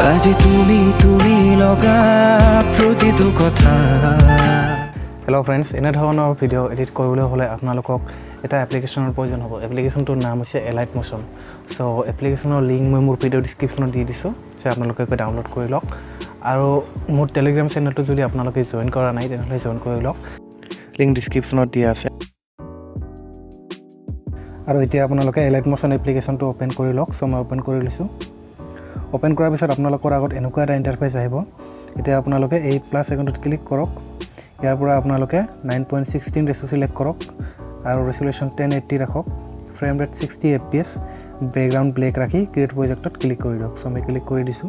আজি তুমি তুমি লগা প্ৰতিটো কথা। হেল্ল' ফ্ৰেণ্ডছ, এনেধৰণৰ ভিডিঅ' এডিট কৰিবলৈ হ'লে আপোনালোকক এটা এপ্লিকেশ্যনৰ প্ৰয়োজন হ'ব। এপ্লিকেশ্যনটোৰ নাম হৈছে এলাইট মোশ্যন। চ' এপ্লিকেশ্যনৰ লিংক মই মোৰ ভিডিঅ' ডিছক্ৰিপশ্যনত দি দিছোঁ, চ' আপোনালোকে গৈ ডাউনলোড কৰি লওক। আৰু মোৰ টেলিগ্ৰাম চেনেলটো যদি আপোনালোকে জইন কৰা নাই, তেনেহ'লে জইন কৰি লওক, লিংক ডিছক্ৰিপশ্যনত দিয়া আছে। আৰু এতিয়া আপোনালোকে এলাইট মোশ্যন এপ্লিকেশ্যনটো অ'পেন কৰি লওক। চ' মই অ'পেন কৰি লৈছোঁ। অ'পেন কৰাৰ পিছত আপোনালোকৰ আগত এনেকুৱা এটা ইণ্টাৰফেচ আহিব। এতিয়া আপোনালোকে এই প্লাছ আইকনটোত ক্লিক কৰক। ইয়াৰ পৰা আপোনালোকে 9.16 ৰেচো চিলেক্ট কৰক আৰু ৰেচুলেশ্যন 1080 ৰাখক, frame rate 60 FPS, background black ৰাখি ক্ৰিয়েট প্ৰজেক্টত ক্লিক কৰি দিয়ক। চ' মই ক্লিক কৰি দিছোঁ।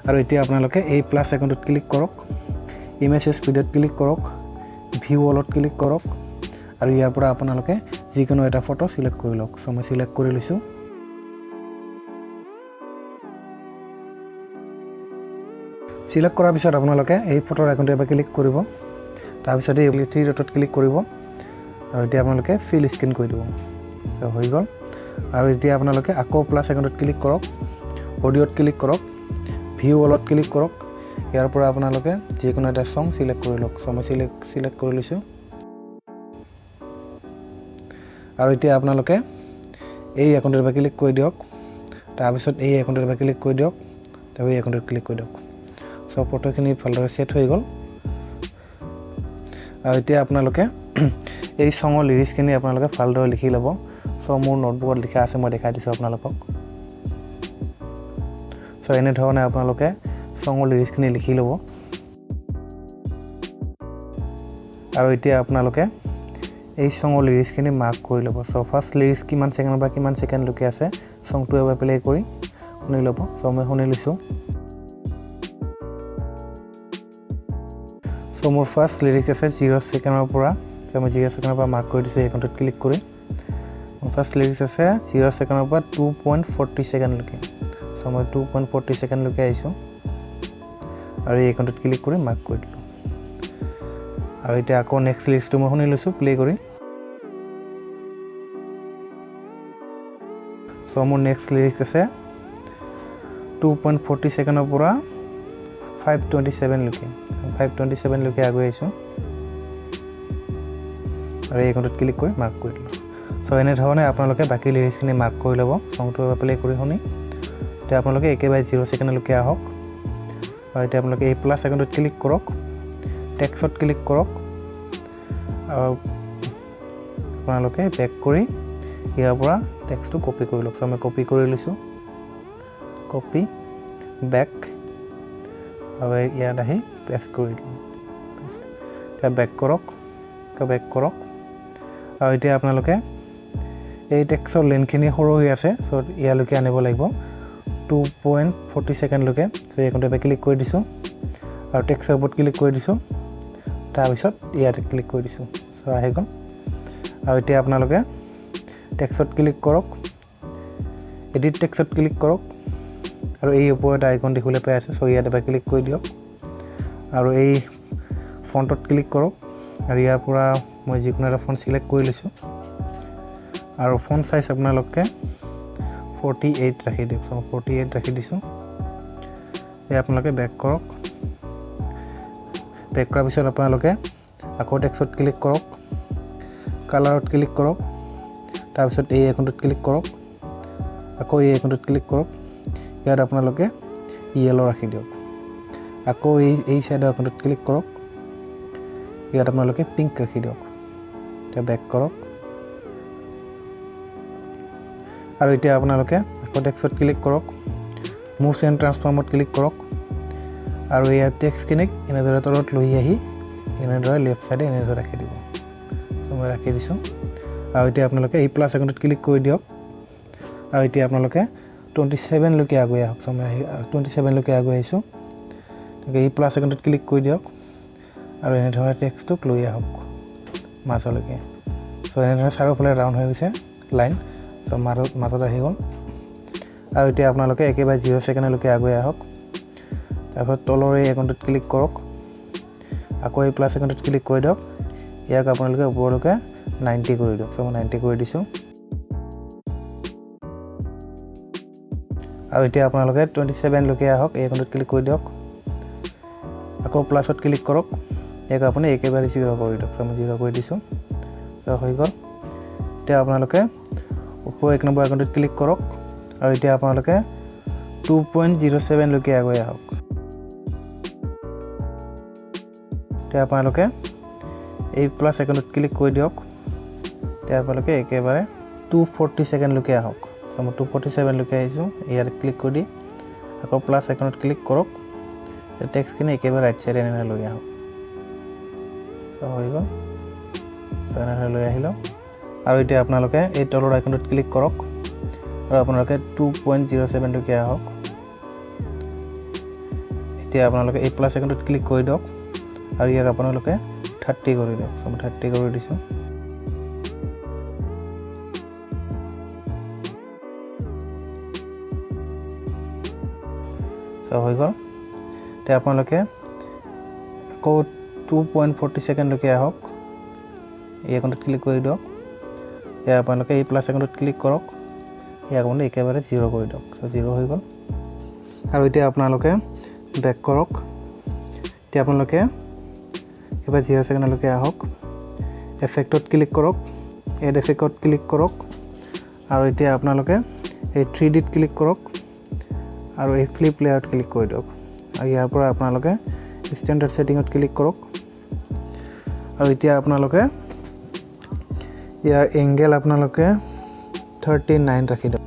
আৰু এতিয়া আপোনালোকে এই প্লাছ আইকনটোত ক্লিক কৰক, ইমেজ এজ ভিডিঅ'ত ক্লিক কৰক, ভিউ অলত ক্লিক কৰক আৰু ইয়াৰ পৰা আপোনালোকে যিকোনো এটা ফটো চিলেক্ট কৰি লওক। চ' মই চিলেক্ট কৰি লৈছোঁ। চিলেক্ট কৰাৰ পিছত আপোনালোকে এই ফটোৰ আইকনটো এবাৰ ক্লিক কৰিব, তাৰপিছত এই থ্ৰী ডটত ক্লিক কৰিব আৰু এতিয়া আপোনালোকে ফিল স্ক্ৰীন কৰি দিব। ত' হৈ গ'ল। আৰু এতিয়া আপোনালোকে আকৌ প্লাছ আইকনটোত ক্লিক কৰক, অডিঅ'ত ক্লিক কৰক, ভিউ অলত ক্লিক কৰক। ইয়াৰ পৰা আপোনালোকে যিকোনো এটা ছং চিলেক্ট কৰি লওক। চ' মই চিলেক্ট কৰি লৈছোঁ। আৰু এতিয়া আপোনালোকে এই আইকনটোত এবাৰ ক্লিক কৰি দিয়ক, তাৰপিছত এই আইকনটোত এবাৰ ক্লিক কৰি দিয়ক, তাৰপিছত এই আইকনটোত ক্লিক কৰি দিয়ক। চ' ফটোখিনি ভালদৰে ছেট হৈ গ'ল। আৰু এতিয়া আপোনালোকে এই ছঙৰ লিৰিক্সখিনি আপোনালোকে ভালদৰে লিখি ল'ব। চ' মোৰ নোটবুকত লিখা আছে, মই দেখাই দিছোঁ আপোনালোকক। চ' এনেধৰণে আপোনালোকে ছঙৰ লিৰিক্সখিনি লিখি ল'ব। আৰু এতিয়া আপোনালোকে এই ছঙৰ লিৰিক্সখিনি মাৰ্ক কৰি ল'ব। চ' ফাৰ্ষ্ট লিৰিক্স কিমান ছেকেণ্ডৰ পৰা কিমান ছেকেণ্ডলৈকে আছে ছংটো এবাৰ প্লে' কৰি শুনি ল'ব। চ' মই শুনি লৈছোঁ। চ' মোৰ ফাৰ্ষ্ট লিৰিক্স আছে 0 ছেকেণ্ডৰ পৰা। চ' মই 0 ছেকেণ্ডৰ পৰা মাৰ্ক কৰি দিছোঁ এইকণটোত ক্লিক কৰি। মোৰ ফাৰ্ষ্ট লিৰিক্স আছে 0 ছেকেণ্ডৰ পৰা 2.40 ছেকেণ্ডলৈকে। চ' মই 2.40 ছেকেণ্ডলৈকে আহিছোঁ আৰু এইকণটোত ক্লিক কৰি মাৰ্ক কৰি দিলোঁ। আৰু এতিয়া আকৌ নেক্সট লিৰিক্সটো মই শুনি লৈছোঁ প্লে' কৰি। চ' মোৰ নেক্সট লিৰিক্স আছে 2.40 ছেকেণ্ডৰ পৰা 5.27লৈকে। 5.27লৈকে আগুৱাই আহিছোঁ আৰু এইকণটোত ক্লিক কৰি মাৰ্ক কৰি দিলোঁ। চ' এনেধৰণে আপোনালোকে বাকী লিৰিক্সখিনি মাৰ্ক কৰি ল'ব ছংটো এবাৰ প্লে' কৰি শুনি। এতিয়া আপোনালোকে একেবাৰে 0 ছেকেণ্ডলৈকে আহক আৰু এতিয়া আপোনালোকে এই প্লাছ আইকনটোত ক্লিক কৰক, টেক্সত ক্লিক কৰক আৰু আপোনালোকে বেক কৰি ইয়াৰ পৰা টেক্সটো কপি কৰি লওক। চ' মই কপি কৰি লৈছোঁ, কপি বেক আৰু ইয়াত আহি পেষ্ট কৰি দিলোঁ। এতিয়া বেক কৰক, বেক কৰক আৰু এতিয়া আপোনালোকে এই টেক্সৰ লেন্থখিনি সৰু হৈ আছে, চ' ইয়ালৈকে আনিব লাগিব 2.40 ছেকেণ্ডলৈকে। চ' এইকণটো এবাৰ ক্লিক কৰি দিছোঁ আৰু টেক্সৰ ওপৰত ক্লিক কৰি দিছোঁ, তাৰপিছত ইয়াতে ক্লিক কৰি দিছোঁ। চ' আহি গ'ল। আৰু এতিয়া আপোনালোকে টেক্সত ক্লিক কৰক, এডিট টেক্সত ক্লিক কৰক আৰু এই ওপৰত এটা আইকন দেখিবলৈ পাই আছে, চ' ইয়াত এবাৰ ক্লিক কৰি দিয়ক আৰু এই ফণ্টত ক্লিক কৰক আৰু ইয়াৰ পৰা মই যিকোনো এটা ফণ্ট চিলেক্ট কৰি লৈছোঁ আৰু ফণ্ট চাইজ আপোনালোকে 48 ৰাখি দিয়ক। চ' মই 48 ৰাখি দিছোঁ। এই আপোনালোকে বেক কৰক, বেক কৰাৰ পিছত আপোনালোকে আকৌ টেক্সত ক্লিক কৰক, কালাৰত ক্লিক কৰক, তাৰপিছত এই আইকনটোত ক্লিক কৰক, আকৌ এই আইকনটোত ক্লিক কৰক, ইয়াত আপোনালোকে য়েল' ৰাখি দিয়ক। আকৌ এই চাইডৰ আইকনটোত ক্লিক কৰক, ইয়াত আপোনালোকে পিংক ৰাখি দিয়ক। এতিয়া বেক কৰক আৰু এতিয়া আপোনালোকে আকৌ টেক্সত ক্লিক কৰক, মুভ এণ্ড ট্ৰান্সফৰ্মত ক্লিক কৰক আৰু ইয়াৰ টেক্সখিনিক এনেদৰে তলত লৈ আহি এনেদৰে লেফ্ট ছাইডে এনেদৰে ৰাখি দিব। চ' মই ৰাখি দিছোঁ। আৰু এতিয়া আপোনালোকে এই প্লাছ আইকনটোত ক্লিক কৰি দিয়ক আৰু এতিয়া আপোনালোকে 27লৈকে আগুৱাই আহক। চ' মই আহি 27লৈকে আগুৱাই আহিছোঁ। গতিকে এই প্লাছ আইকনটোত ক্লিক কৰি দিয়ক আৰু এনেধৰণে টেক্সটোক লৈ আহক মাজলৈকে। চ' এনেধৰণে চাৰিওফালে ৰাউণ্ড হৈ গৈছে লাইন। চ' মাজত আহি গ'ল। আৰু এতিয়া আপোনালোকে একেবাৰে 0 ছেকেণ্ডলৈকে আগুৱাই আহক, তাৰপিছত তলৰ এই আইকনটোত ক্লিক কৰক, আকৌ এই প্লাছ আইকনটোত ক্লিক কৰি দিয়ক, ইয়াক আপোনালোকে ওপৰলৈকে 90 কৰি দিয়ক। চ' মই 90 কৰি দিছোঁ। আৰু এতিয়া আপোনালোকে 27লৈকে আহক, এই আইকনটোত ক্লিক কৰি দিয়ক। আকৌ প্লাছত ক্লিক কৰক, ইয়াক আপুনি একেবাৰে জিৰ' কৰি দিয়ক। চ' মই জিৰ' কৰি দিছোঁ। চ' হৈ গ'ল। এতিয়া আপোনালোকে ওপৰ 1 নম্বৰ আইকনটোত ক্লিক কৰক আৰু এতিয়া আপোনালোকে 2.07লৈকে আগুৱাই আহক। এতিয়া আপোনালোকে এই প্লাছ আইকনটোত ক্লিক কৰি দিয়ক। এতিয়া আপোনালোকে একেবাৰে 240 ছেকেণ্ডলৈকে আহক। চ' মই 247লৈকে আহিছোঁ, ইয়াত ক্লিক কৰি দি আকৌ প্লাছ আইকনত ক্লিক কৰক। টেক্সটখিনি একেবাৰে ৰাইট চাইডে এনেদৰে লৈ আহক। চ' হৈ গ'ল। চ' এনেদৰে লৈ আহিলোঁ। আৰু এতিয়া আপোনালোকে এই তলৰ আইকনটোত ক্লিক কৰক আৰু আপোনালোকে 2.07লৈকে আহক। এতিয়া আপোনালোকে এই প্লাছ আইকনটোত ক্লিক কৰি দিয়ক আৰু ইয়াক আপোনালোকে 30 কৰি দিয়ক। চ' মই 30 কৰি দিছোঁ। চ' হৈ গ'ল। এতিয়া আপোনালোকে আকৌ 2.40 ছেকেণ্ডলৈকে আহক, এই আইকনটোত ক্লিক কৰি দিয়ক। এতিয়া আপোনালোকে এই প্লাছ আইকনটোত ক্লিক কৰক, ইয়াক আপুনি একেবাৰে জিৰ' কৰি দিয়ক। চ' জিৰ' হৈ গ'ল। আৰু এতিয়া আপোনালোকে বেক কৰক। এতিয়া আপোনালোকে এবাৰ জিৰ' ছেকেণ্ডলৈকে আহক, এফেক্টত ক্লিক কৰক, এড এফেক্টত ক্লিক কৰক আৰু এতিয়া আপোনালোকে এই থ্ৰী ডিত ক্লিক কৰক আৰু এই ফ্লিপ লেয়াৰত ক্লিক কৰি দিয়ক। আৰু ইয়াৰ পৰা আপোনালোকে ষ্টেণ্ডাৰ্ড ছেটিঙত ক্লিক কৰক আৰু এতিয়া আপোনালোকে ইয়াৰ এংগেল আপোনালোকে 39 ৰাখি দিয়ক।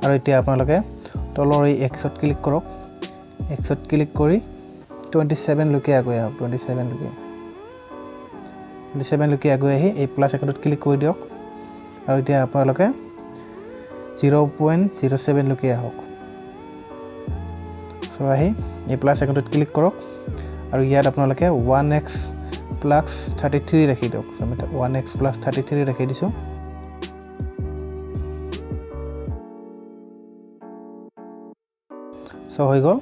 আৰু এতিয়া আপোনালোকে তলৰ এই এক্সত ক্লিক কৰক, এক্সত ক্লিক কৰি 27লৈকে আগুৱাই আহক, 27লৈকে আগুৱাই আহি এই প্লাছ আইকনটোত ক্লিক কৰি দিয়ক। আৰু এতিয়া আপোনালোকে 0.07লৈকে আহক। চ' আহি এই প্লাছ আইকনটোত ক্লিক কৰক আৰু ইয়াত আপোনালোকে 1x plus 33 ৰাখি দিয়ক। চ' আমি 1x plus 33 ৰাখি দিছোঁ। চ' হৈ গ'ল।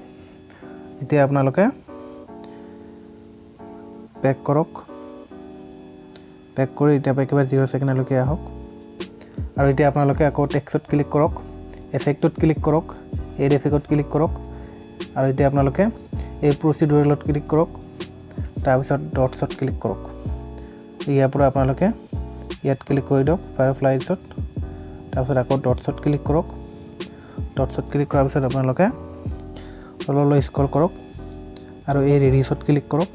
এতিয়া আপোনালোকে বেক কৰক, বেক কৰি এতিয়া একেবাৰে জিৰ' ছেকেণ্ডলৈকে আহক। আৰু এতিয়া আপোনালোকে আকৌ টেক্সত ক্লিক কৰক, এফেক্টত ক্লিক কৰক, এড এফেক্টত ক্লিক কৰক আৰু এতিয়া আপোনালোকে এই প্ৰচিডুৰেলত ক্লিক কৰক, তাৰপিছত ডটছত ক্লিক কৰক। ইয়াৰ পৰা আপোনালোকে ইয়াত ক্লিক কৰি দিয়ক ফায়াৰফ্লাইছত, তাৰপিছত আকৌ ডটছত ক্লিক কৰক। ডটছত ক্লিক কৰাৰ পিছত আপোনালোকে তললৈ স্ক্ৰল কৰক আৰু এই ৰেডিয়াছত ক্লিক কৰক।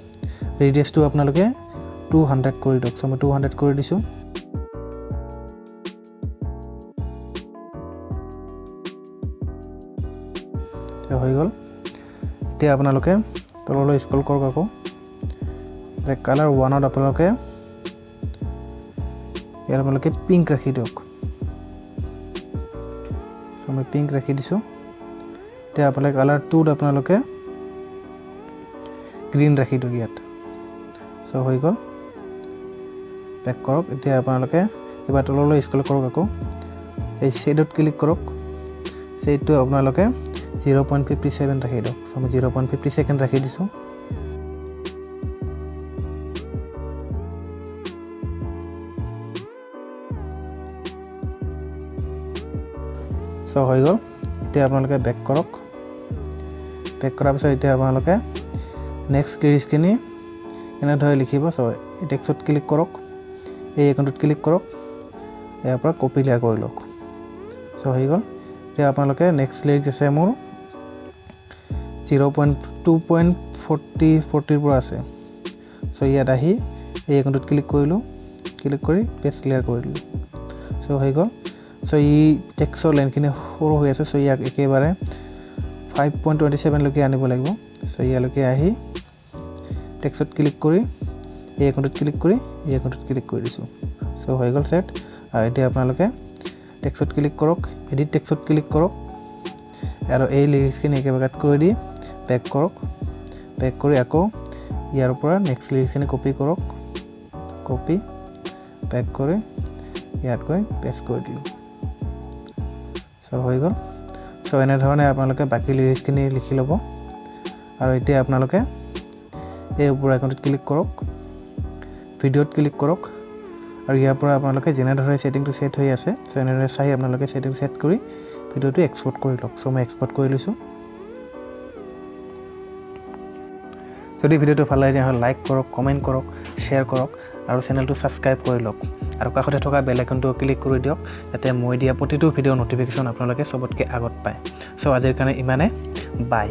ৰেডিয়াছটো আপোনালোকে 200 কৰি দিয়ক। চ' মই 200 কৰি দিছোঁ। হৈ গ'ল। এতিয়া আপোনালোকে তললৈ স্ক্ৰল কৰক আকৌ কালাৰ 1ত আপোনালোকে ইয়াত আপোনালোকে পিংক ৰাখি দিয়ক। চ' মই পিংক ৰাখি দিছোঁ। এতিয়া আপোনালোকে কালাৰ 2ত আপোনালোকে গ্ৰীণ ৰাখি দিয়ক ইয়াত। চ' হৈ গ'ল। বেক কৰক। এতিয়া আপোনালোকে কিবা তললৈ স্ক্ৰল কৰক আকৌ এই শ্বেডত ক্লিক কৰক। শ্বেডটো আপোনালোকে 0.57 ৰাখি দিয়ক। চ' মই 0.50 ৰাখি দিছোঁ। চ' হৈ গ'ল। এতিয়া আপোনালোকে বেক কৰক। বেক কৰাৰ পিছত এতিয়া আপোনালোকে নেক্সট লিৰিক্সখিনি কেনেদৰে লিখিব, চ' এই টেক্সত ক্লিক কৰক, এই আইকনটোত ক্লিক কৰক, ইয়াৰ পৰা কপি লেয়াৰ কৰি লওক। চ' হৈ গ'ল। এতিয়া আপোনালোকে নেক্সট লিৰিক্স আছে মোৰ 0.2.40 পৰা আছে। চ' ইয়াত আহি এই আইকনটোত ক্লিক কৰিলোঁ, ক্লিক কৰি পেষ্ট ক্লিয়াৰ কৰি দিলোঁ। চ' হৈ গ'ল। চ' ই টেক্সৰ লাইনখিনি সৰু হৈ আছে, চ' ইয়াক একেবাৰে 5.27লৈকে আনিব লাগিব। চ' ইয়ালৈকে আহি টেক্সত ক্লিক কৰি এই আইকনটোত ক্লিক কৰি এই আইকনটোত ক্লিক কৰি দিছোঁ। চ' হৈ গ'ল ছেট। আৰু এতিয়া আপোনালোকে টেক্সত ক্লিক কৰক, এডিট টেক্সত ক্লিক কৰক আৰু এই লিৰিক্সখিনি একেবাৰে কাট কৰি দি বেক কৰক। বেক কৰি আকৌ ইয়াৰ পৰা নেক্সট লিৰিক্সখিনি কপি কৰক, কপি বেক কৰি ইয়াত গৈ পেষ্ট কৰি দিলোঁ। চ' হৈ গ'ল। চ' এনেধৰণে আপোনালোকে বাকী লিৰিক্সখিনি লিখি ল'ব। আৰু এতিয়া আপোনালোকে এই ওপৰ আইকনটোত ক্লিক কৰক, ভিডিঅ'ত ক্লিক কৰক আৰু ইয়াৰ পৰা আপোনালোকে যেনেদৰে ছেটিংটো ছেট হৈ আছে, চ' এনেদৰে চাই আপোনালোকে ছেটিং ছেট কৰি ভিডিঅ'টো এক্সপৰ্ট কৰি লওক। চ' মই এক্সপৰ্ট কৰি লৈছোঁ। যদি ভিডিঅ'টো ভাল লাগে, তেনেহ'লে লাইক কৰক, কমেণ্ট কৰক, শ্বেয়াৰ কৰক আৰু চেনেলটো ছাবস্ক্ৰাইব কৰি লওক আৰু কাষতে থকা বেল আইকনটো ক্লিক কৰি দিয়ক, যাতে মই দিয়া প্ৰতিটো ভিডিঅ'ৰ ন'টিফিকেশ্যন আপোনালোকে চবতকৈ আগত পায়। চ' আজিৰ কাৰণে ইমানে, বাই।